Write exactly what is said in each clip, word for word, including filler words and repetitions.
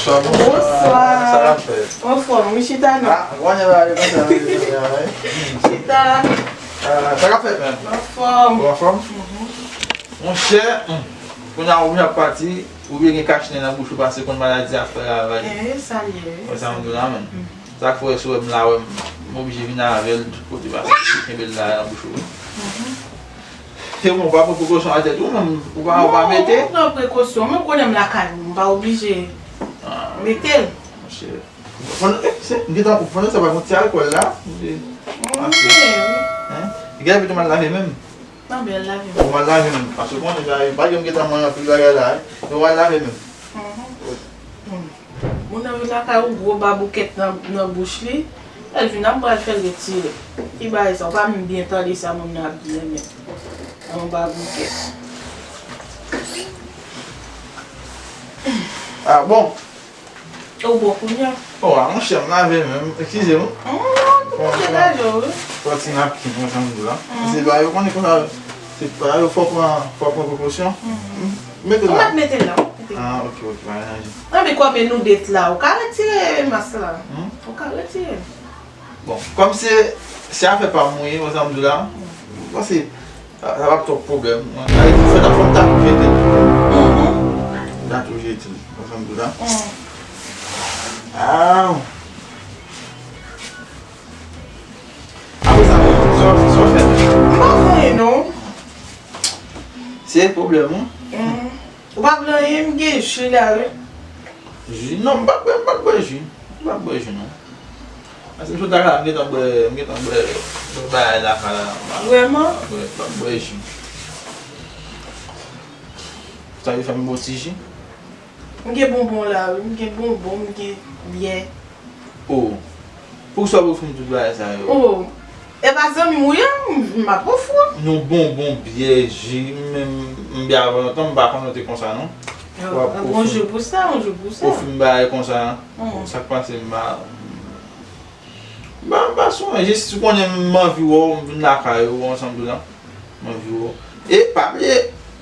Bonswa. Sa k ap fèt? Anfòm, wi, chita non. Ah, w ap ale konsa, wi, wi, wi. Chita. Ah, sa k ap fèt menm? Anfòm. Ou anfòm? Monchè, hmm, kounye a ou vin ap pati, ou byen gen kach nen nan bouch ou paske konn maladi a fè ravaj. Eh, sa l ye, wi. Wè sa m di w la menm. Sa k fè w wè si w wè m la, wè m, m oblije vin avè l tout kote paske ou kenbe l la nan bouch ou. E bon, ou pa pran prekosyon a tèt ou menm, ou pa, ou pa mete? Non, m pran prekosyon, men ou konnen m lakay ou, m pa oblije mete l. Monchè. Pandan, eh, se, m gentan, pandan sa pa gon ti alkòl la, m te, wi. Gen epi tou m al lave men m. Non, byen lave men. Ou m al lave men m. Paske ou konnen sa, pa gen m gentan manyen anpil bagay la, eh. Ou m al lave men m. Moun nan vin lakay ou, gwo baboukèt nan, nan bouch li. Lè l vin, m pral fè l retire. Ki bagay sa, ou pa menm byen tande sa moun nan ap di, men. Yon baboukèt. Ah, bon. Ou bon kounye a? Oh, ah, monchè, m lave men m. Eskize m. Bon, bon, wi. Fò ti napkin, konsa m di la. Se bagay yo konnen konsa, se bagay yo fò pran, fò pran prekosyon. Mete l la. Ou mèt mete l la, wi. Ah, ok, ok, pa gen anyen. Nan men kòm e nou de t la, ou ka retire mas la. Hmm? Ou ka retire. Bon, kòm se, se afè pa m ou ye, wè sa m di w la, m panse sa, sa p ap twòp pwoblèm. Alè, fè nan fòm ta tou jete l. Ta tou jete l, wè sa m di w la. Ah. Apre sa, sa, sa w fè? M pa fè anyen, non. Se pwoblèm ou? Ou pa vle anyen, m gen ji la, wi. Ji? Non, m pa bwè, m pa bwè ji. M pa bwè ji, non. Paske m sot lakay la, m gentan bwè, m gentan bwè, bwè bagay lakay la. Vrèman? Bwè, m pa bwè ji. Sa vle fè m bwè ti ji? M gen bonbon la, wi. M gen bonbon, m gen byè. Oh. Poukisa w ap ofri m tout bagay sa yo? Oh. E pa zanmi m ou ye, m, m ap ofri w. Yon bonbon, byè, ji, menm m byen avan lontan, m pa konnen w te konsa, non. W ap ofri m, yon jou pou sa, yon jou pou sa. Ofri m bagay konsa. Sa k pase m pa, m pa, m pa sonje. Jis ou konnen m anvi wè w, m vin lakay ou, ansanm tou la. M anvi wè w. E pa bliye,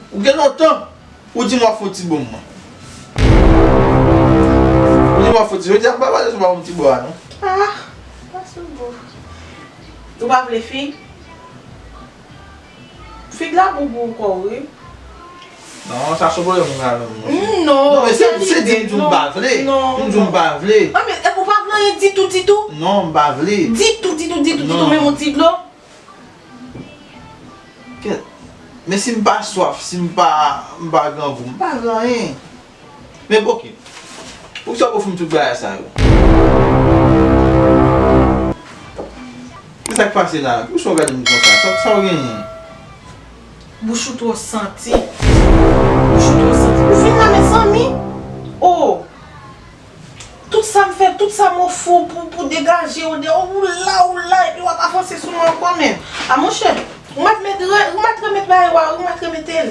ou gen lontan. Ou di m w ap fè yon ti bo mwen. Ou di m w ap fè yon ti, jodi a m pa pale sou pa yon ti bo a, non. Ah, pa sou bo. Ou pa vle fig? Fig la bon pou kò w, wi. Non, sa se pwoblèm ou avè m, monchè. Non, non, men se, se di m di w m pa vle. Non, m di w m pa vle. Ah, men, e, ou pa vle anyen ditou, ditou? Non, m pa vle. Ditou, ditou, ditou, ditou, menm yon ti dlo? Kèt. Men si m pa swaf, si m pa, m pa grangou, m pa vle anyen. Men oke. Poukisa w ofri m tout bagay sa yo? Men sa k pase la? Poukisa w gade m konsa? Sa, sa w genyen? Bouch ou twò santi. Bouch ou twò santi. Ou fin la, mezanmi? Oh! Tout sa m fè, tout sa m ofri w pou, pou degaje w de, ou la, ou la, epi w ap avanse sou mwen ankò menm. A monchè, ou mèt met, re- ou mèt remèt bagay ou a, ou mèt remete l.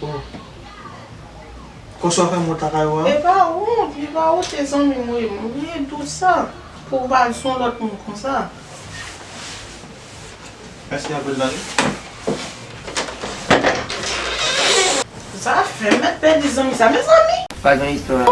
Oh. Konsa w fè m wont lakay ou a? E pa wont, e pa wont, se zanmi m wi, m bliye tout sa. Pou w pa al sou yon lòt moun konsa. Mèsi anpil, zanmi. Sa fè m mèt pèdi zanmi sa, mezanmi. Pa gen istwa.